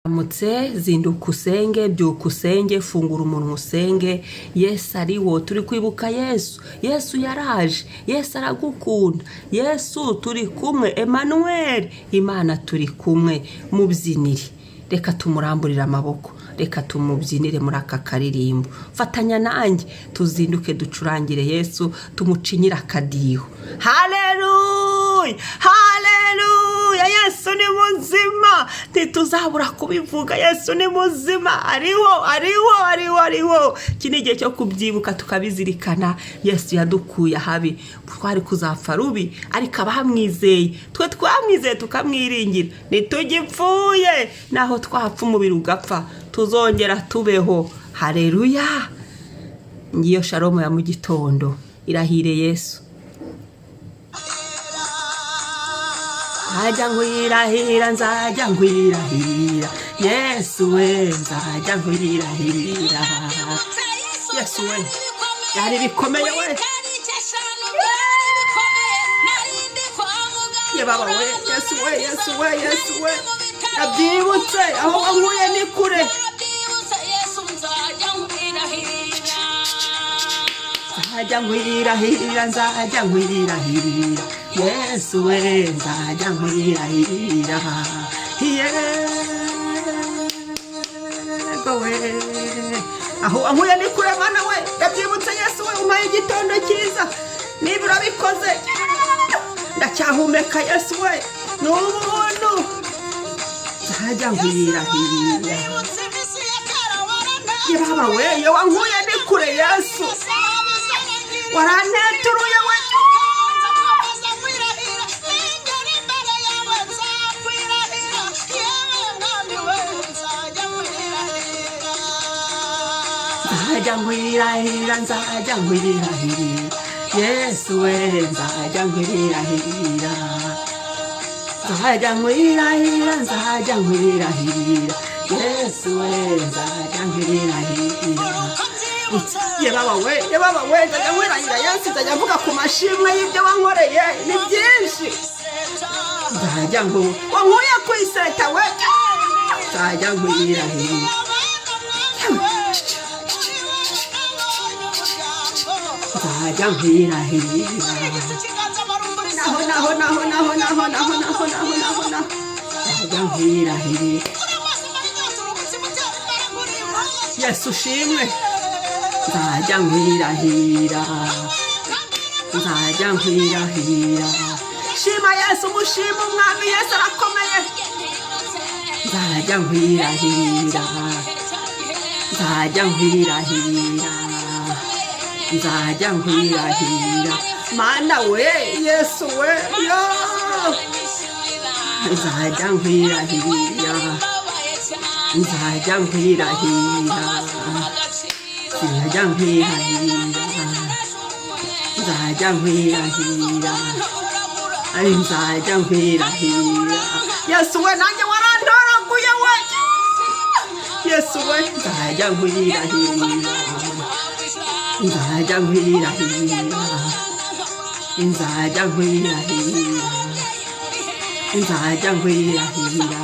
Mutse zinduka usenge, byuka usenge, fungura umunwa usenge. Yesu ariho, turi kwibuka Yesu. Yesu yaraje, Yesu aragukunda, Yesu turi kumwe, Emmanuel, Imana turi kumwe. Mubyinire, reka tumuramburire amaboko, reka tumubyinire muri aka karirimbo. Fatanya nanjye tuzinduke, ducurangire Yesu, tumucinyire akadiho. Haleluya, haleluya! Yesu ni muzima, ntituzabura kubivuga. Yesu ni muzima, ariho, ariho, ariho, ariho. Iki ni igihe cyo kubyibuka, tukabizirikana. Yesu yadukuye ahabi, twari kuzapfa rubi, ariko abamwizeye, twe twamwizeye tukamwiringira, ntitugipfuye. Naho twapfa, umubiri ugapfa, tuzongera tubeho. Hareruya! Ngiyo shalomu ya mu gitondo. Irahire Yesu. Nzajya nkwirahira, nzajya nkwirahira, Yesu we, nzajya nkwirahira. Yesu we, byari bikomeye we. Ye baba we, Yesu we, Yesu we, Yesu we, ndabyibutse, aho wankuye ni kure. Nzajya nkwirahira, nzajya nkwirahira, Yesu we, nzajya nkwirahira. Yego we, aho wankuye ni kure, Mana we, ndabyibutse. Yesu we, umpaye igitondo cyiza, niba urabikoze ndacyahumeka. Yesu we, ni ubuntu, nzajya nkwirahira. Ye baba we, iyo wankuye ni kure. Yesu, waranteturuye we. Nzajya nkwirahira, nzajya nkwirahira, Yesu we, nzajya nkwirahira, nzajya nkwirahira, nzajya nkwirahira, Yesu we, nzajya nkwirahira. Ye baba we, ye baba we, nzajya nkwirahira Yesu, nzajya mvuga ku mashimwe y'ibyo wankoreye, ni byinshi. Nzajya nku wankuye ku iseta we, nzajya nkwirahira. Nzajya nkwirahira naho naho naho naho naho naho naho naho naho naho, nzajya nkwirahira. Yesu ushimwe, nzajya nkwirahira, nzajya nkwirahira. Shima Yesu, mushima Umwami Yesu, arakomeye. Nzajya nkwirahira, nzajya nkwirahira, nzajya nkwirahira, Mana we, Yesu we, yo, nzajya nkwirahira, nzajya nkwirahira, nzajya nkwirahira, nzajya nkwirahira, nzajya nkwirahira. Yesu we, nanjye warantoraguye we. Yesu we, nzajya nkwirahira, nzajya nkwirahira, nzajya nkwirahira, nzajya nkwirahira,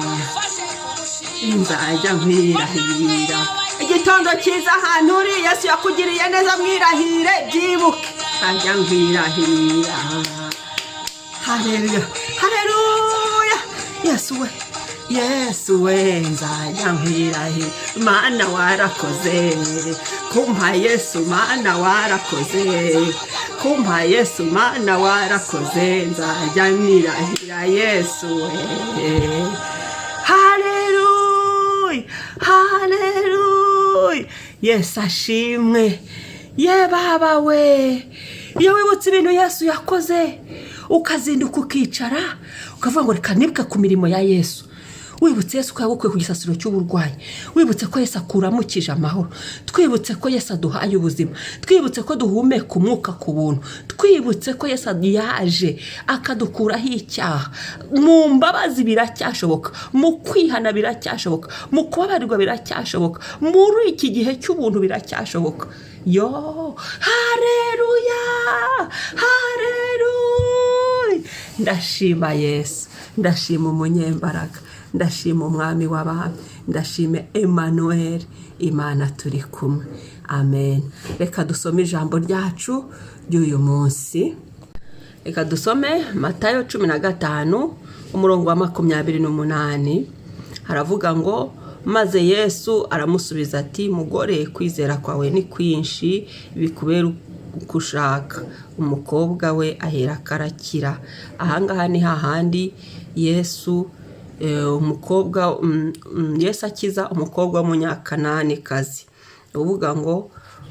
nzajya nkwirahira. Igitondo cyiza ahantu uri, Yesu yakugiriye neza, mwirahire, byibuke. Nzajya nkwirahira. Haleluya, haleluya! Yesu we, Yesu we, nzajya nkwirahira. Mana warakoze kumpa Yesu, Mana warakoze kumpa Yesu, Mana warakoze, nzajya nkwirahira Yesu we. Haleluya, haleluya! Yesu ashimwe. Ye baba we, iyo wibutse ibintu Yesu yakoze, ukazinduka ukicara ukavuga ngo reka nibuke ku mirimo ya Yesu, wibutse Yesu ko yagukuye ku gisasiro cy'uburwayi, wibutse ko Yesu akuramukije amahoro, twibutse ko Yesu aduhaye ubuzima, twibutse ko duhumeka umwuka ku buntu, twibutse ko Yesu yaje akadukuraho icyaha mu mbabazi, biracyashoboka, mu kwihana biracyashoboka, mu kubabarirwa biracyashoboka, muri iki gihe cy'ubuntu biracyashoboka. Yo, hareruya, hareruya! Ndashima Yesu, ndashima umunyembaraga, ndashima Umwami w'abami. Ndashima Emmanuel, Imana turi kumwe. Amen. Reka dusome ijambo ryacu ry'uyu munsi. Reka dusome Matayo 15, umurongo wa 28. Haravuga ngo: "Maze Yesu aramusubiza ati: 'Mugore, kwizera kwawe ni kwinshi, bikubera uko ushaka.' Umukobwa we ahera arakira." Ahangaha ni hahandi Yesu, umukobwa, Yesu akiza umukobwa w'Umunyakananikazi. Uvuga ngo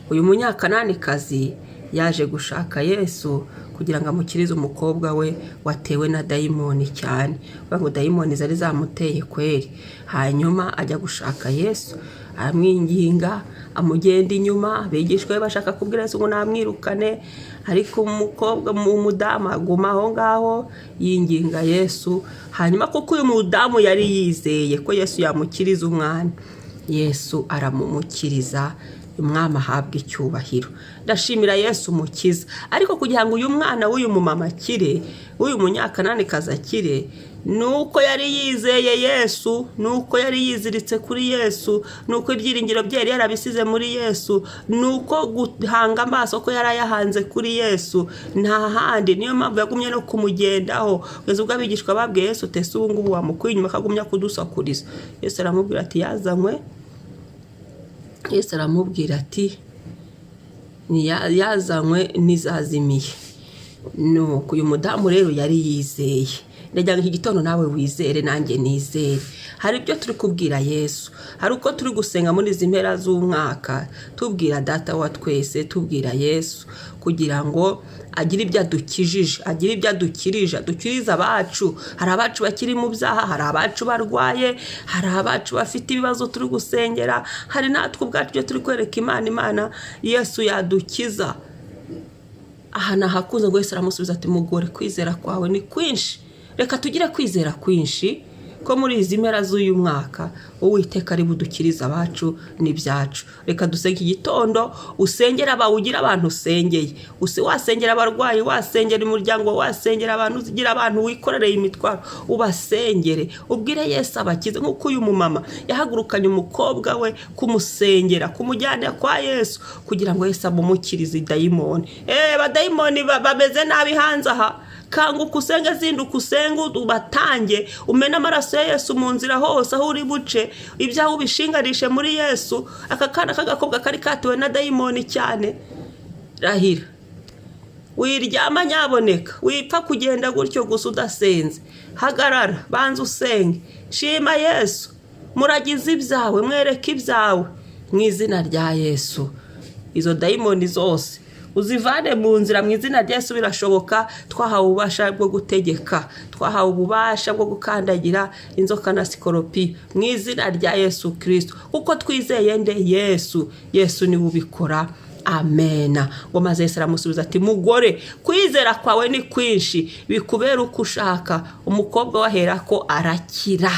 uyu Munyakananikazi yaje gushaka Yesu kugira ngo amukirize umukobwa we watewe na dayimoni cyane. Uvuga ngo dayimoni zari zamuteye kweri. Hanyuma ajya gushaka Yesu, aramwinginga, amugenda inyuma. Abigishwa be bashaka kubwira Yesu ngo namwirukane, ariko umukobwa, umudamu, aguma aho ngaho yinginga Yesu. Hanyuma kuko uyu mudamu yari yizeye ko Yesu yamukiriza umwana, Yesu aramumukiriza. Umwami ahabwa icyubahiro. Ndashimira Yesu umukiza. Ariko kugira ngo uyu mwana w'uyu mumama akire, w'uyu Munyakananikazi akire, ni uko yari yizeye Yesu, ni uko yari yiziritse kuri Yesu, ni uko ibyiringiro bye yari yarabisize muri Yesu, ni uko guhanga amaso ko yari ayahanze kuri Yesu, nta handi. Niyo mpamvu yagumye no kumugendaho kugeza ubwo abigishwa babwiye Yesu: "Tese ubu ngubu wamukuye inyuma akagumya kudusakuriza?" Yesu aramubwira ati yazanywe. Yesu aramubwira ati yazanywe n'izazimiye. Nuko uyu mudamu rero yari yizeye. Ndagira ngo iki gitondo nawe wizere, nanjye nizere. Hari ibyo turi kubwira Yesu, hari uko turi gusenga muri izi mpera z'umwaka, tubwira Data wa twese, tubwira Yesu kugira ngo agire ibyo adukijije, agire ibyo adukirije, adukirize abacu. Hari abacu bakiri mu byaha, hari abacu barwaye, hari abacu bafite ibibazo turi gusengera, hari natwe ubwacu ibyo turi kwereka Imana. Imana Yesu yadukiza. Aha ni ahakunze ngo Yesu aramusubiza ati: "Mugore, kwizera kwawe ni kwinshi." Reka tugire kwizera kwinshi ko muri izi mpera z'uyu mwaka Uwiteka ari budukirize abacu n'ibyacu. Reka dusenge igitondo. Usengera abawe, ugira abantu usengeye, wasengera abarwayi, wasengera umuryango, wasengera abantu, ugira abantu wikorereye imitwaro, ubasengere, ubwire Yesu abakize, nk'uko uyu mumama yahagurukanye umukobwa we kumusengera, kumujyana kwa Yesu kugira ngo Yesu amumukirize dayimoni. Badayimoni bameze nabi hanze aha. Kanguka usenge, zinduka usenge, ubatange, umene amaraso ya Yesu mu nzira hose aho uri buce, ibyaha ubishinganishe muri Yesu. Aka kana k'agakobwa kari katiwe na dayimoni cyane. Rahira, wiryama nyaboneka, wipfa kugenda gutyo gusa udasenze. Hagarara, banza usenge, shima Yesu, muragize ibyawe, mwereke ibyawe mu izina rya Yesu. Izo dayimoni zose uzivane mu nzira mu izina rya Yesu. Birashoboka. Twahawe ububasha bwo gutegeka, twahawe ububasha bwo gukandagira inzoka na sikoropi mu izina rya Yesu Kirisito. Kuko twizeye nde? Yesu. Yesu niwe ubikora. Amena. Ngo maze Yesu aramusubiza ati: "Mugore, kwizera kwawe ni kwinshi, bikubera uko ushaka." Umukobwa we ahera ko arakira.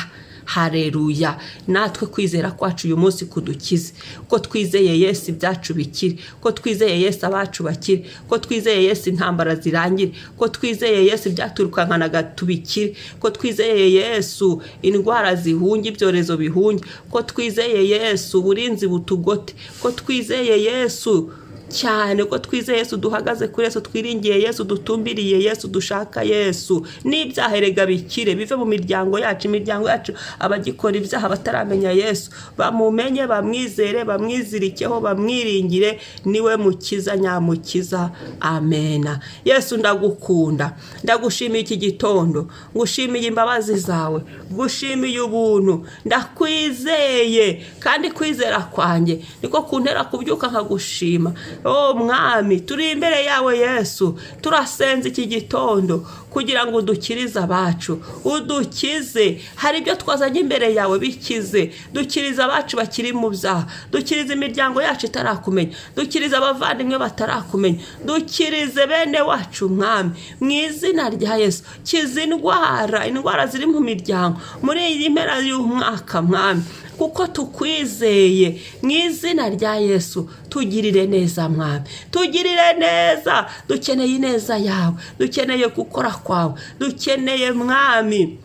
Hareruya! Natwe kwizera kwacu uyu munsi kudukize. Ko twizeye Yesu, ibyacu bikire. Ko twizeye Yesu, abacu bakire. Ko twizeye Yesu, intambara zirangire. Ko twizeye Yesu, ibyaturukankanaga tubikire. Ko twizeye Yesu, indwara zihunge, ibyorezo bihunge. Ko twizeye Yesu, uburinzi butugote. Ko twizeye Yesu cyane, ko twizeye Yesu, duhagaze kuri Yesu, twiringiye Yesu, dutumbiriye Yesu, dushaka Yesu, n'ibyaha erega bikire, bive mu miryango yacu. Imiryango yacu, abagikora ibyaha bataramenya Yesu, bamumenye, bamwizere, bamwizirikeho, bamwiringire. Niwe mukiza nyamukiza. Amena. Yesu, ndagukunda, ndagushimiye iki gitondo, ngushimiye imbabazi zawe, ngushimiye ubuntu. Ndakwizeye, kandi kwizera kwanjye niko kuntera kubyuka nkagushima. Oh Mwami, turi imbere yawe Yesu, turasenze iki gitondo kugira ngo udukirize abacu, udukize. Hari ibyo twazanye imbere yawe, bikize. Dukirize abacu bakiri mu byaha, dukirize imiryango yacu itarakumenya, dukirize abavandimwe batarakumenya, dukirize bene wacu Mwami, mu izina rya Yesu. Kiza indwara, indwara ziri mu miryango muri iyi mpera y'umwaka Mwami, kuko tukwizeye. Mu izina rya Yesu, tugirire neza Mwami, tugirire neza. Dukeneye ineza yawe, dukeneye gukora kwawe, dukeneye Mwami.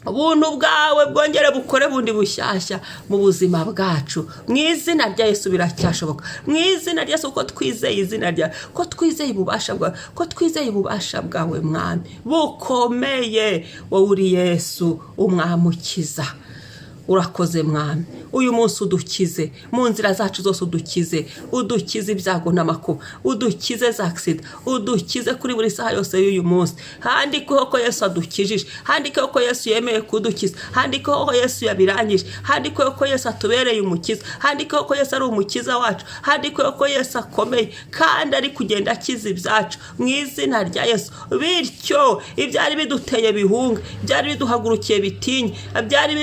Ubuntu bwawe bwongere bukore bundi bushyashya mu buzima bwacu. Mu izina rya Yesu biracyashoboka. Mu izina rya Yesu, ko twizeye izina ryawe, ko twizeye ububasha bwawe, ko twizeye ububasha bwawe, Mwami, bukomeye. Wowe uri Yesu Umwami ukiza. Urakoze, Mwami. Uyu munsi udukize mu nzira zacu zose, udukize, udukize ibyago n'amakuba, udukize za accident, udukize kuri buri saha yose y'uyu munsi. Handikeho ko Yesu adukijije, handikeho ko Yesu yemeye kudukiza, handikeho ko Yesu yabirangije, handikeho ko Yesu atubereye umukiza, handikeho ko Yesu ari umukiza wacu, handikeho ko Yesu akomeye kandi ari kugenda akiza ibyacu mu izina rya Yesu. Bityo ibyari biduteye bihunga, ibyari biduhagurukiye bitinye, ibyari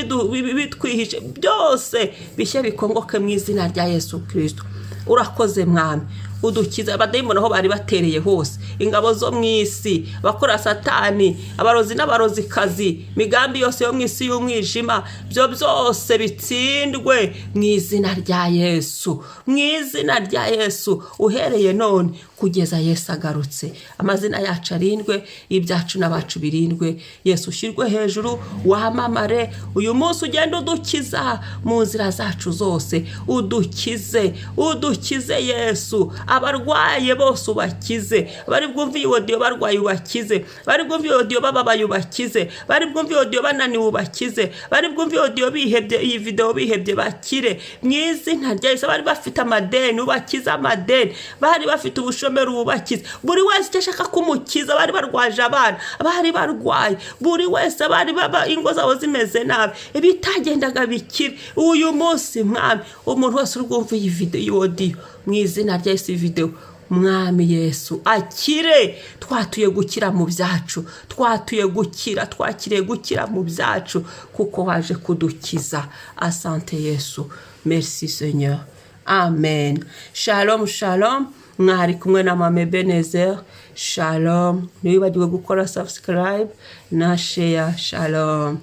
bitwihishe byose bishye bikongoke mu izina rya Yesu Kirisito. Urakoze, Mwami. Udukize abadayimoni aho bari batereye hose, ingabo zo mu isi, abakora Satani, abarozi n'abarozikazi, imigambi yose yo mu isi y'umwijima, ibyo byose bitsindwe mu izina rya Yesu, mu izina rya Yesu. Uhereye none kugeza Yesu agarutse, amazina yacu arindwe, ibyacu n'abacu birindwe. Yesu, ushyirwe hejuru, wamamare. Uyu munsi ugenda udukiza mu nzira zacu zose, udukize, udukize Yesu. Abarwaye bose ubakize, bari bwumve iyi audio barwaye ubakize, bari bwumve iyi audio bababaye ubakize, bari bwumve iyi audio bananiwe ubakize, bari bwumve iyi audio bihebye, iyi video bihebye bakire mu izina rya Yesu. Bari bafite amadeni ubakize amadeni, bari bafite ubushomeri ububakize, buri wese icyo ashaka kumukiza, bari barwaje abana, bari barwaye, buri wese bari baba ingo zabo zimeze nabi, ibitagendaga bikire uyu munsi, Mwami. Umuntu wese uri bwumve iyi video, iyi audio, mu izina rya Yesu, iyi video, Mwami Yesu, akire. Twatuye gukira mu byacu, twatuye gukira, twakiriye gukira mu byacu kuko waje kudukiza. Asante Yesu, merci Seigneur, amen. Shalom, shalom. Mwari kumwe na Mame Benezer. Shalom. Ntiwibagirwe gukora subscribe na share. Shalom.